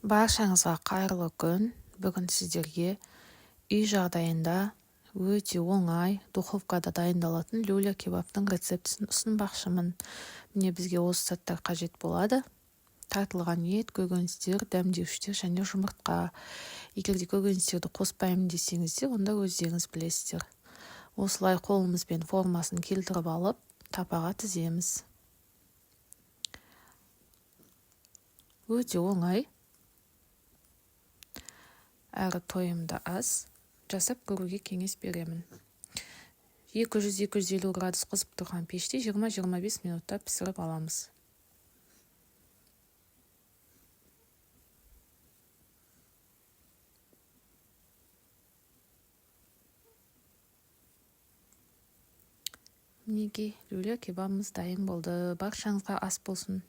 Баршаңызға қайырлы күн. Бүгін сіздерге үй жағдайында өте оңай духовкада дайындалатын люля кебабтың рецептісін ұсынбақшымын. Міне, бізге осы заттар қажет болады: тартылған ет, көкөністер, дәмдеуіштер және жұмыртқа. Егер де көкөністерді қоспаймын десеңіздер, онда өздеріңіз білесіздер. Осылай қолымызбен формасын келтіріп алып, табаға тіземіз. Өте оңай әрі тойымды ас, жасап көруге кеңес беремін. 200-250 градус қызып тұрған пеште 20-25 минутта пісіріп аламыз. Мінекей, люля кебабымыз дайын болды. Баршаңызға ас болсын!